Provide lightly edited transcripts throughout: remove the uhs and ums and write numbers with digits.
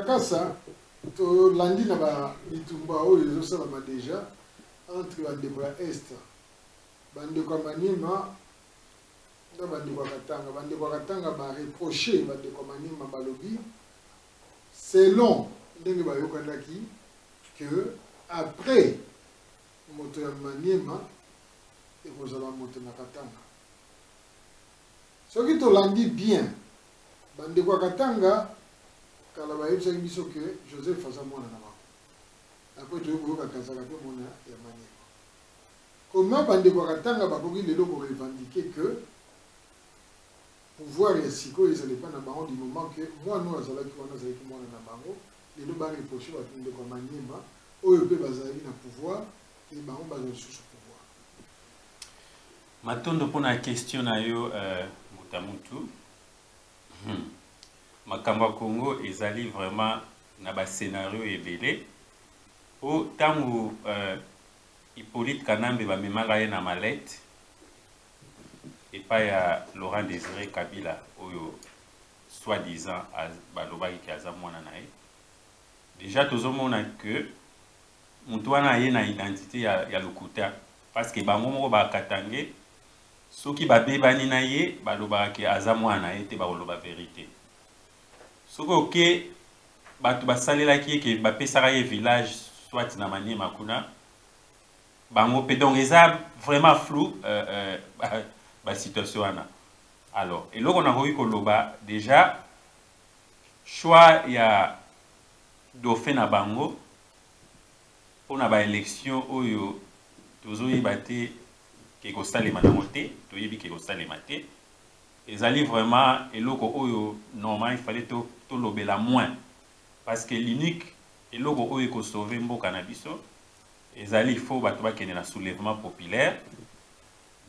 Kasa, tolandi na ba bitumba oyo ezosalama déjà entre bandeko ya Est, bandeko ya Maniema na bandeko ya Katanga. Bandeko ya Katanga bareproche bandeko ya Maniema, balobi selon ndenge bayokanaki que après moto ya Maniema ekozala moto na Katanga. Soki tolandi bien, bandeko ya Katanga kala bayebisaki biso ke Joseph aza mwana na bango. Après toyei koyoka kazaka mpe mwana ya Maniema. Comment bandeko ya Katanga bakoki lelo korevendiquer que pouvoir ya sikoyo ezala epai na bango, du moment que mwana oyo azalaki wana azalaki mwana na bango? Lelo bareproche bandeko ya Maniema oyo mpe bazalaki na pouvoir e bango bazwa lisusu pouvoir. Matondo mpona question na yo, Mutamutu. Makambo ya Congo ezali vraiment na bascénario ebele. Po ntango Hippolyte Kanambe bamemaka ye na mallette epai ya Laurent Désiré Kabila, oyo soi-disant balobaki ke aza mwana na ye, déjà tozomona que motu wana aye na identité ya lokuta, parce que bango moko bakatange, soki babebani na ye, balobaka ke aza mwana na ye te. Bakoloba vérité. Soki oke, bato basalelaki ye ke bapesaka ye village soit na Maniema kuna, bango mpe. Donc eza vraiment flou, basituation wana. Alors eloko nakoki koloba, déjà choix ya dauphin na bango mpona baélection oyo tozoyeba te ke kosalema nango te, toyebi ke kosalema te, ezali vraiment eloko oyo normal il fallait tolobela to moins, parce que l'unique eloko oyo ekosauve mboka na biso ezali il faut bato bakende na soulèvement populaire.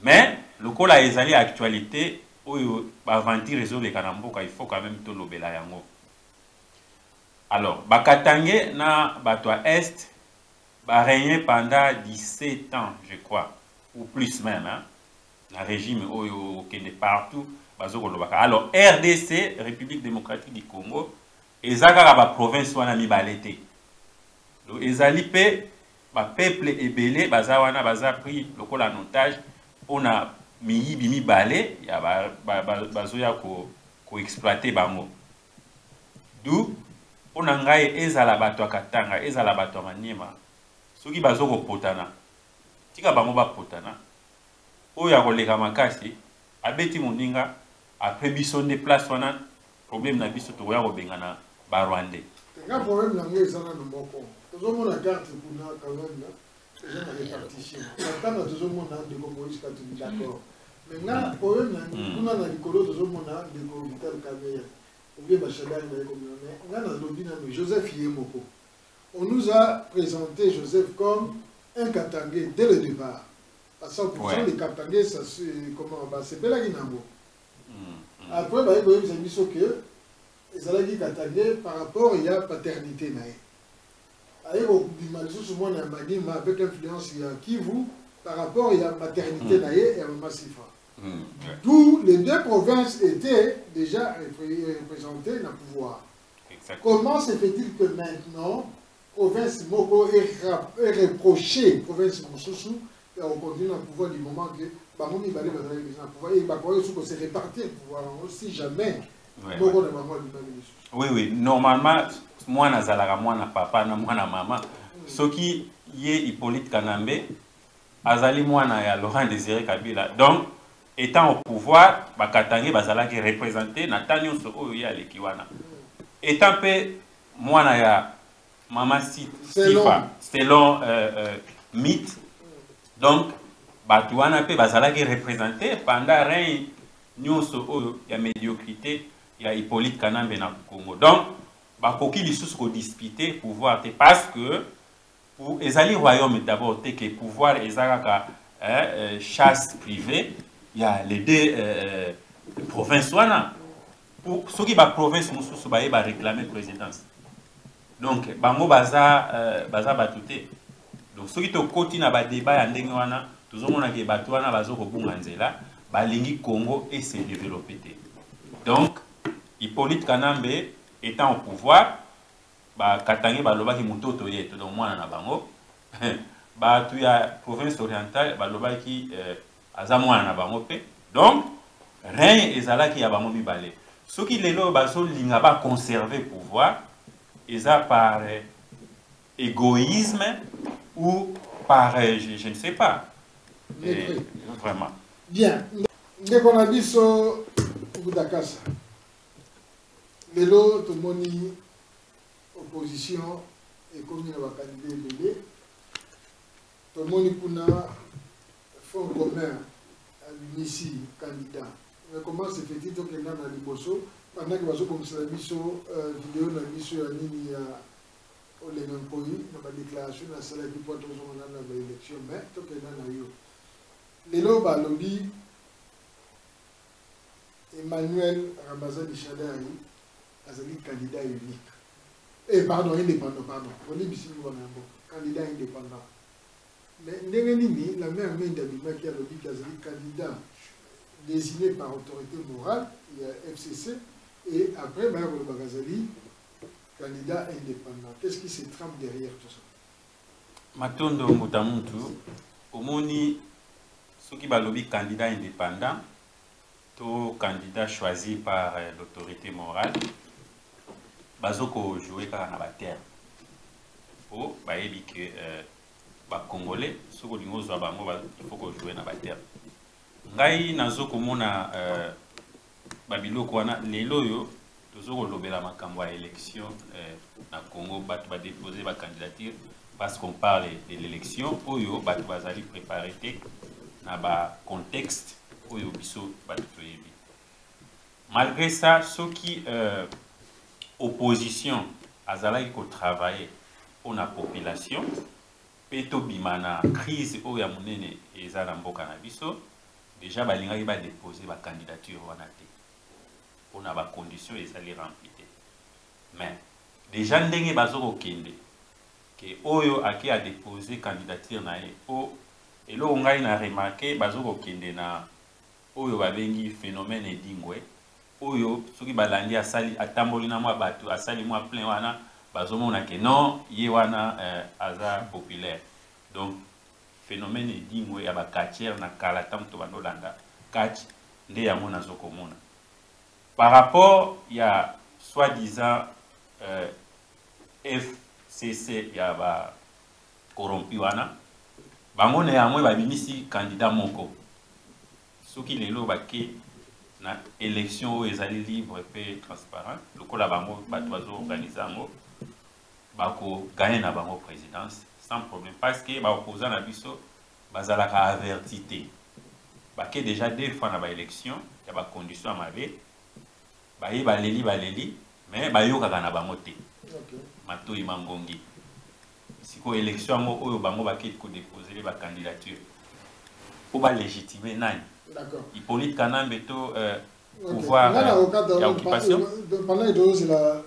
Mais lokola ezali actualité oyo baaventure ezoleka na mboka, il faut quand même tolobela yango. Alors bakatange na bato ya Est barégné pendant 17 ans, je crois, ou plus même, hein, na régime oyo okende partout bazokolobaka. Alors RDC, République démocratique du Congo, eza kaka baprovince wana mibale te. Donc ezali mpe bapeuple ebele baza wana, baza pris lokola en otage mpona miyibi mibale ya bazoya koexploite bango. Du mpo na ngai, ezala bato ya Katanga, ezala bato ya Maniema, soki bazokopotana, tika bango bapotana. Oyo akoleka makasi abeti moninga. Après biso nde place wana problème na biso, tokoya kobengana barwandais. Nga problème na ngai eza nano moko. Tozomona carte kuna, quand même eza na répartition. Katanga tozomona ndeko Moïse Katumbi, d'accord, mais nga problème na kuna na likolo tozomona ndeko Vital Kamerhe ou bien bashadari baye komona. Mais nga nalobi nano, Joseph ye moko, on nous a présenté Joseph comme un Katangais dès le départ à 100%. Les Katangais, ça comment basepelaki nango. Après baye koyebisa biso que ezalaki Katangais par rapport ya paternité na ye. Aye kobima lisusu mwana ya Maniema avec influence ya Kivu par rapport ya maternité na ye ya mama Sifa. D'où les deux provinces étaient déjà représentées dans le pouvoir. Exactement. Comment se fait-il que maintenant, province moko est reproché, province mosusu, et on continue dans le pouvoir, du moment que bango mibale bazalaki déjà na pouvoir et bakoki soki se répartir pouvoir yango si jamais moko na bango abimaki lisusu? Oui, normalement mwana azalaka mwana papa na mwana mama. Soki ye Hippolyte Kanambe azali mwana ya Laurent Désiré Kabila, donc étant au pouvoir, bakatange bazalaki représenté na ntan nyonso oyo ye aleki wana. Étant mpe mwana ya mama Sifa selon mythe, donc bato wana mpe bazalaki représenté pendant règne nyonso oyo ya médiocrité ya Hippolyte Kanambe na Congo. Donc bakoki lisusu kodispute pouvoir te, parce que pour ezali royaume d'abord te ke pouvoir eza kaka chasse privée ya les deux provinces wana. Pour soki baprovince mosusu baye baréclame présidence, donc bango baza bato te. Donc soki tokoti na badébat ya ndenge wana, tozomona ke bato wana baza kobunga nzela, balingi Congo ese développe te. Donc Hippolyte Kanambe étant au pouvoir Bakatangais balobaki mototo ye to, donc mwana na bango. Bato ya province orientale balobaki aza mwana na bango mpe. Donc règne ezalaki ya bango mibale. Soki lelo bazolinga baconserve pouvoir, eza par égoïsme ou par je ne sais pas. Mépris. Vraiment. Bien, ndeko na biso Budakasa, lelo tomoni opposition ekomi na bacandidats ebele. Tomoni kuna Front commun abimisi candidat, mais comment se fait-il tokenda na liboso pendant que bazobongisela biso video na biso ya nini ya Olenga Nkoi na badéclaration nasalaki mpo tozongana na baélection? Mais tokenda na yo, lelo balobi Emmanuel Ramazani Shadary azali candidat unique, pardon, indépendant, pardon, olibisi wana yango, candidat indépendant. Mais ndenge nini Lambert Mende abimaki, alobiki azali candidat désigné par autorité morale ya FCC, et après baya kolobaka azali candidat indépendant? Qu'est-ce qui se trame derrière tout ça? Matondo, mbuta muntu. Omoni, soki balobi candidat indépendant to candidat choisi par l'autorité morale, bazokojouer kaka na baterme po bayebi ke bacongolais, soki olingi ozwa bango, il faut kojouer na baterme. Ngai nazokomona babiloko wana. Lelo oyo tozokolobela makambo ya élection na Congo, bato badépose bacandidature parce qu'on parle de l'élection oyo bato bazali préparé te na bacontexte oyo biso bato toyebi. Malgré ça, soki opposition azalaki kotravailler mpona population mpe tobima na crise oyo ya monene eza na mboka na biso, déjà balingaki badépose bacandidature wana te mpona bacondition ezali rempli te. Mais déjà ndenge bazokokende ke oyo ake adépose candidature na ye, mpo eloko ngai na remarquer, bazokokende na oyo babengi phénomène Edingwe, oyo soki balandi, asali, atamboli na mwa bato, asali mwa plein wana, bazomona ke non, ye wana aza populaire. Donc phénomène Edingwe ya bacatcheurs na kala, ntango tobanda olanda catch, nde yango nazokomona par rapport ya soi-disant FCC ya bacorrompu wana. Bango na yango babimisi candidat moko. Soki lelo bake na élection oyo ezali libre mpe transparent, lokola bango bato bazoorganize yango, bakogagner na bango présidence sans problème, parce que baopposant na biso bazalaka averti te. Bake déjà deux fois na baélection ya bacondition ya mabe, baye baleli baleli, mais bayokaka na bango te. Matoi mangongi. Sikoyo élection yango oyo bango bakei kodépose bacandidature mpo balégitime nani? Hippolyte Kanambe to pouvoir ya occupation? Pendant que tozozela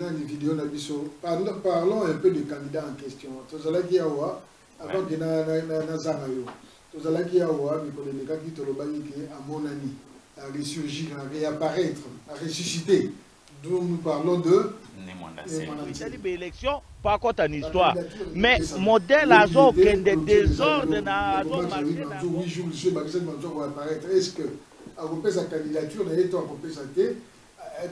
nani vidéo na biso, parlons un peu du candidat en question. Tozalaki awa avant ke nazanga yo, tozalaki awa mikolo elekaki, tolobaki ke amonani a ressurgir, a réapparaître, a ressuscité. D'où nous parlons de Etali baélection po akɔta na histoire, mais modèle azokende désordre na azomarche na 8 jours, est-ce que akopesa candidature na ye to akopesa te?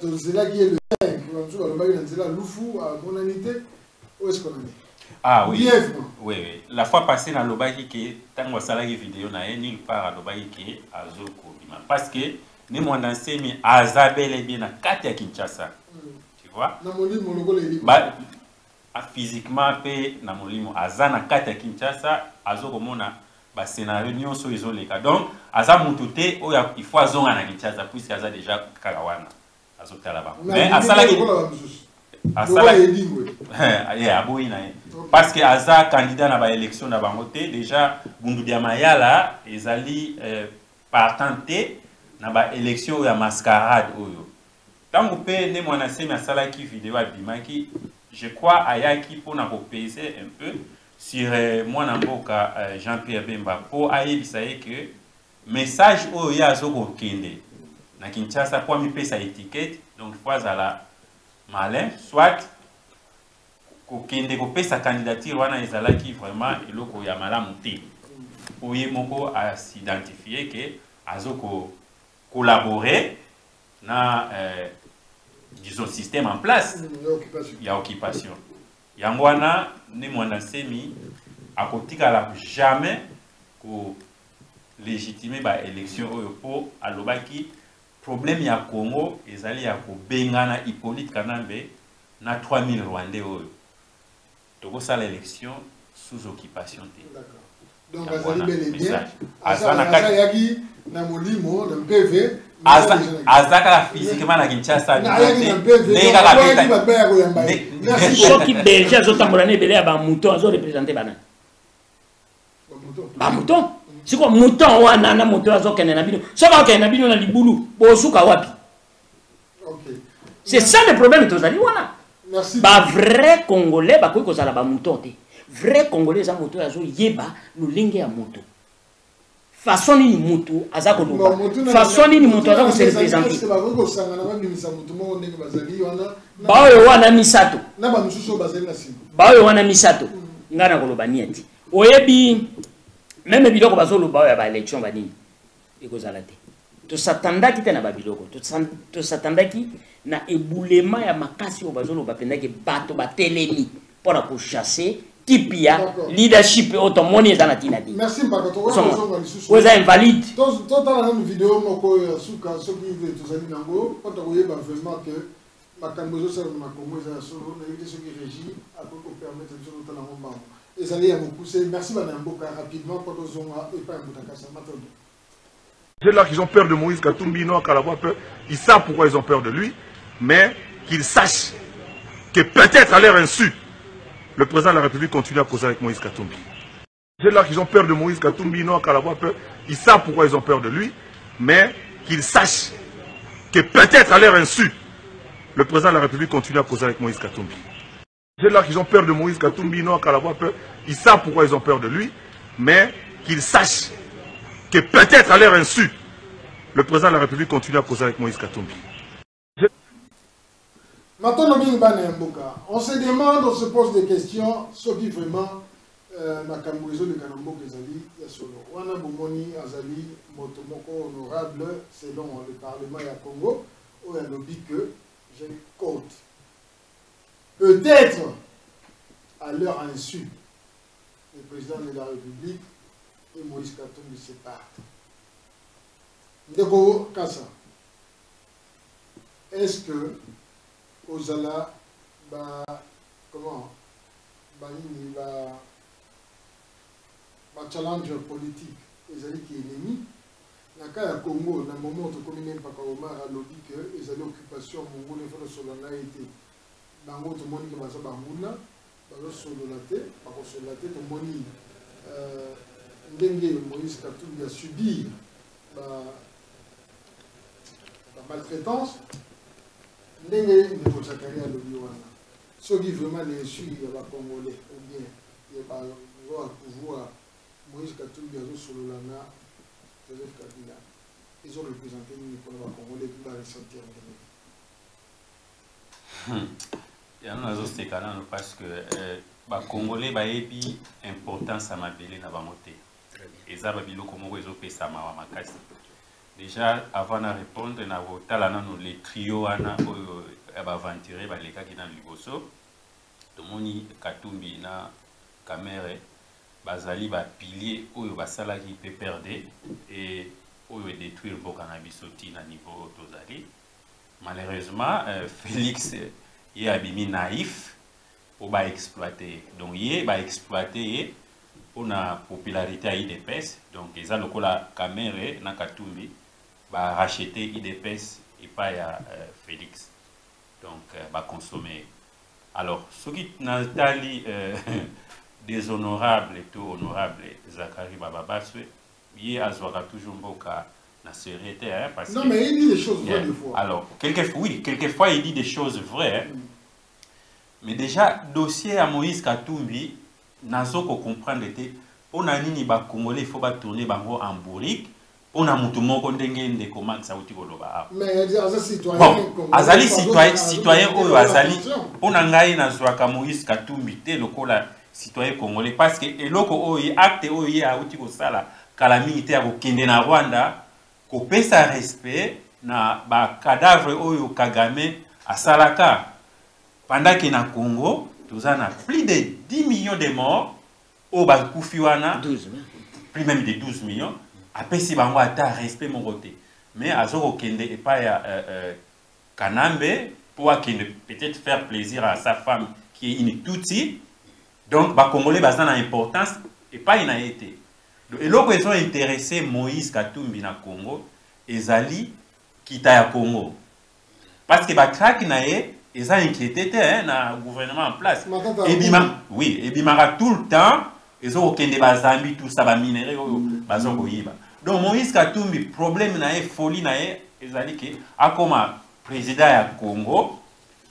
Tozelaki ye le 5, bamosusu balobaki na nzela lufu, amonani te. Oyo est-ce qu'on en est? Ah oui. Oui. La fois passée, nalobaki ke ntango asalaki video na ye, nulle part alobaki ke azokobima, parce que Ne Mwanda Nsemi aza bel et bien na kati ya Kinshasa. Tu vois? Na molimo lokola elimo. Ba, physiquement mpe na molimo aza na kati ya Kinshasa, azokomona bascénario nyonso ezoleka. Donc aza mutu te oyo il faut azonga na Kinshasa, puisque aza déjà kaka wana, azotala bango. Mais asalaki asalaki ye aboyi na ye parce que aza candidat na baélection na bango te. Déjà Bundu dia Mayala ezali partant te na baélection oyo ya mascarade oyo. Ntango mpe Ne Mwanda Nsemi asalaki video, abimaki, je crois ayaki mpona kopese un peu sur mwana mboka Jean-Pierre Bemba, mpo ayebisa ye ke message oyo ye azokokende na Kinshasa mpo amipesa étiquette. Donc faut azala malin, soit Kokende kopesa candidature wana ezalaki vraiment eloko ya malamu te. Po ye moko a s'identifier que azo ko collaborer na disons système en place ya occupation. Yango wana ne Muanda Nsemi akotikala jamais ko légitimer ba élection oyo po alobaki problème ya Congo ezali ya kobengana Hippolyte Kanambe na 3000 Rwandais oyo tokosala élection sous occupation te. D'accord. Donc azali bel et bien azalaki na molimo na mpv aza kaka physiquement na Kinshasa ndenge kaka soki berger azotambola na ebele ya bamouton azorepresente banani bamouton siko mouton wana na moto azokende na bino soki akokende na bino na libulu bosuka wapi? C'est ça le problème tozali wana. Ba vrai congolais bakoki kozala ba mouton te. Vrai congolais eza moto azoyeba lolenge ya moto. Façon nini moto aza koloba, façon nini moto aza kose représenter. Baoyo wana misato, baoyo wana misato, ngai nakoloba nieti. Oyebi meme biloko bazoloba oyo ya ba élection banini ekozala te. Tosatandaki te na babiloko, tosatandaki na ebulema ya makasi oyo bazoloba mpendaki bato batelemi mpona kochasser type ya leadership oyo tomoni eza na ntina te. Merci Mpaka, tokozonga lisusu. Oyo eza invalide. Totala nanu video moko oyo ya suka soki tozali nango mpo tokoyeba vraiment que makambo ezosalema na Congo eza ya solo. Nayebi te soki régie akoki kopermettre biso totala yango mbango. Ezali ya mokuse. Merci bana ya mboka rapidement mpo tozonga epai ya Mbutakasa. Matondo. C'est là qu'ils ont peur de Moïse Katumbi, ils n'ont qu'à l'avoir peur. Ils savent pourquoi ils ont peur de lui, mais qu'ils sachent que peut-être à leur insu, le président de la République continue à causer avec Moïse Katumbi. C'est là qu'ils ont peur de Moïse Katumbi, ils n'ont qu'à l'avoir peur. Ils savent pourquoi ils ont peur de lui, mais qu'ils sachent que peut-être à leur insu, le président de la République continue à causer avec Moïse Katumbi. C'est là qu'ils ont peur de Moïse Katumbi, ils n'ont qu'à l'avoir peur. Ils savent pourquoi ils ont peur de lui, mais qu'ils sachent que peut-être à leur insu, le président de la République continue à causer avec Moïse Katumbi. Maintenant, on se demande, on se pose des questions, ce qui vraiment, makambo ezoleka na mboka ezali ya solo. Wana bomoni azali moto moko honorable selon le Parlement ya Congo, oyo alobi que, je quote, peut-être à leur insu, le président de la République et Moïse Katumbi se partent. Ndeko Kassa, est-ce que kozala ba comment ba nini ba ba challenger politique ezali ki ennemi na cas ya Congo na moment tokomi ne Mpaka Omar alobi que ezali occupation monguna il faut tosolola na ye te. Bango tomoni ke baza banguna bazosolola te, bakosolola te. Tomoni ndenge Moïse Katumbi a subir ba maltraitance ndenge ndeko Zacharie alobi wana. Soki vraiment l'insu ya ba Congolais ou bien ya ba ya pouvoir Moïse Katumbi azosolola na Joseph Kabila, ils ont représenté nini mpona ba Congolais puis ba ressentir ndenge? Yango nazoseka nano parce que ba Congolais bayebi importance ya mabele na bango te. Eza babiloko moko ezopesa mawa makasi. Déjà, avant na répondre, na kotala nano le trio wana oyo ya baaventurier balekaki nano liboso. Tomoni Katumbi na Kamerhe bazali bapilier oyo basalaki PPRD e oyo edétruire mboka na biso ti na niveau oyo tozali. Malheureusement, Félix ye abimi naïf po baexploite ye. Donc ye baexploite ye mpona popularité ya UDPS. Donc eza lokola Kamerhe na Katumbi baracheter UDPS epai ya Félix, donc baconsomme ye. Alors soki natali déshonorable to honorable Zacharie Bababaswe, ye azwaka toujours mboka na sérieux te, hein, parce Non, que mais il dit des choses vraies des fois. Alors, quelquefois, oui, quelquefois il dit des choses vraies, hein. Mais déjà, dossier à Moïse Katumbi, nazo ko comprendre te mpona nini bacongolais il faut batourner bango en bourrique. Mpona motu moko ndenge ndeko Max auti koloba awa. Mais aza citoyen. Bon, azali citoyen oyo azali. Mpona ngai, nazwaka Moïse Katumbi te lokola citoyen congolais, parce que eloko oyo, acte oyo ye auti kosala kala mingi te, ya kokende na Rwanda kopesa respect na bacadavre oyo Kagame asalaka, pendant que na Congo toza na plus de 10 millions de morts oyo bakufi wana. 12. Plus même de 12 millions. Apesi bango ata respect moko te, mais aza kokende epai ya Kanambe mpo akende peut-être faire plaisir à sa femme qui est une Tutsi. Donc Bacongolais baza na importance epai na ye te. Donc eloko ezo intéressé Moïse Katumbi na Congo ezali kita ya Congo, parce que batraque na ye eza inquiété te, hein, na gouvernement en place. Matata. Ebima, oui, ebimaka tout le temps, ezokokende bazambi, tout ça, baminerais oyo baza koyiba. Donc Moïse Katumbi, problème na ye, folie na ye ezali ke akoma président ya Congo,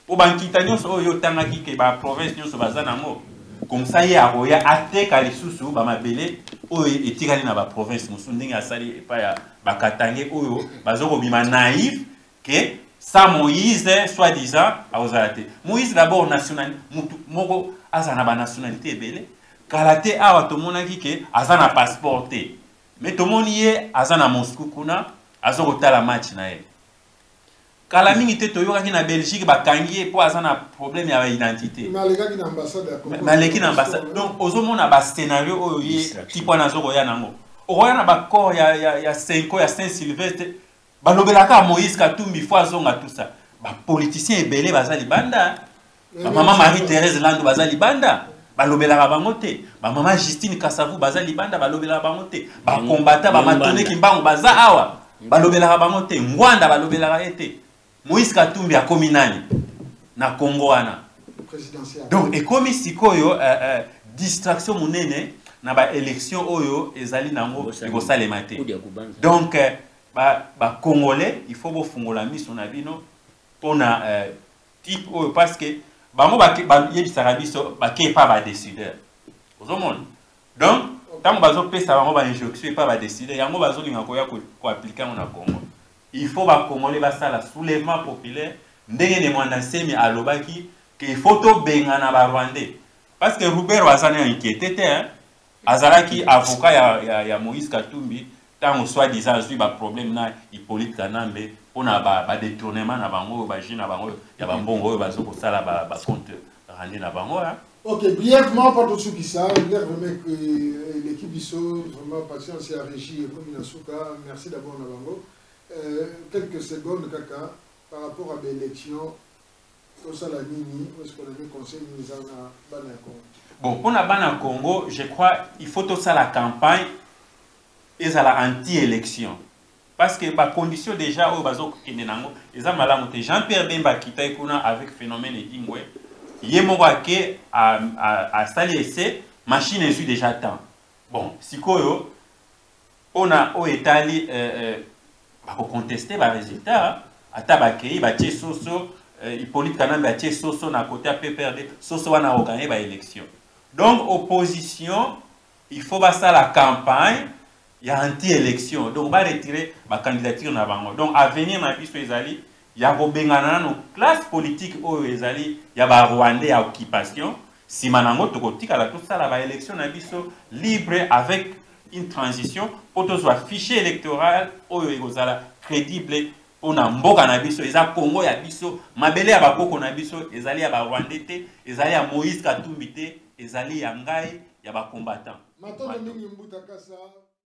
po bankita nyonso oyo otangaki ke baprovince nyonso baza nango, comme ça ye akoya ateka lisusu bamabele oyo etikali na baprovince mosusu, ndenge asali epai ya Bakatange oyo baza kobima naïf ke sans Moïse, soi-disant, akozala te. Moïse d'abord national, mutu moko aza na banationalité ebele. Kala te awa tomonaki ke aza na passeport te, mais tomoni ye aza na Moscou kuna, aza kotala match na ye. Kala mingi te toyokaki na Belgique bakangi ye mpo aza na problème ya baidentité. Mais alekaki na ambassade ya Congo. Mais aleki na ambassade. Donc ozomona bascénario oyo ye Distraction. Tipo wana azokoya nango, okoya na bacor ya Cenco, ya Saint Sylvestre, balobelaka Moïse Katumbi fo azonga, tout ça. Bapoliticien ebele baza libanda, bamama Marie Thérèse Lando baza libanda, balobelaka bango te. Bamama Justine Kasavu baza libanda, balobelaka bango te. Bakombata bamatoneki mbango baza awa, balobelaka bango te. Ngwanda balobelaka ye te. Moïse Katumbi akomi nani na Congo wana? Présidentielle. Donc ekomi sikoyo distraction monene na baélection oyo ezali nango ekosalema te. Kudia kubanza. Donc bacongolais ba il faut bofungola miso na bino mpona type oyo, parce que bango bayebisaka biso bake epa badécideur. Ozomona, donc ntango bazopesa bango bainjonction epa badécideur, yango bazolinga koya koappliquer yango na Congo. Il faut Bacongolais basala soulèvement populaire, ndenge Ne Mwanda Nsemi alobaki ke il faut tobengana Barwandais, parce que Ruberwa aza na inquiété te, hein? Azalaki avocat ya Moïse Katumbi ntango soi-disant azwi baproblème na Hippolyte Kanambe mpona badétournement na bango oyo bajus na bango ya bambongo oyo bazo kosala bacompte rendu na bango, hein. Ok, brièvement, pas tout de suite ça, l'air vraiment que l'équipe biso, vraiment patience et régie et comme Nasuka, merci d'abord na bango. Quelques secondes kaka par rapport à l'élection, tosala nini, est-ce qu'on avait conseil nous na bana ya Congo? Bon, mpona bana Congo, je crois il faut tosala campagne ezala anti-élection, parce que bacondition déjà oyo bazokende nango eza malamu te. Jean Pierre Bemba akitaki kuna avec phénomène Edingwe, ye moko ake asali ese machine ezwi déjà temps. Bon, sikoyo mpona oyo etali bakoconteste barésultat, ata bakei batie soso, Hippolyte Kanambe atie soso na côté ya PPRD, soso wana akoganye baélection. Donc opposition, il faut basala campagne ya anti-élection, donc baretirer bacandidature na bango. Donc avenir na biso ezali ya kobengana nano classe politique oyo ezali ya Barwandais ya occupation. Nsima nango tokotikala tosala baélection na biso libre avec une transition mpo tozwa fichier électoral oyo ekozala crédible mpona mboka na biso. Eza Congo ya biso, mabele ya bakoko na biso, ezali ya Barwandais te, ezali ya Moïse Katumbi te, ezali ya ngai, ya bacombattant. Matondo mingi, Mbuta Kasa.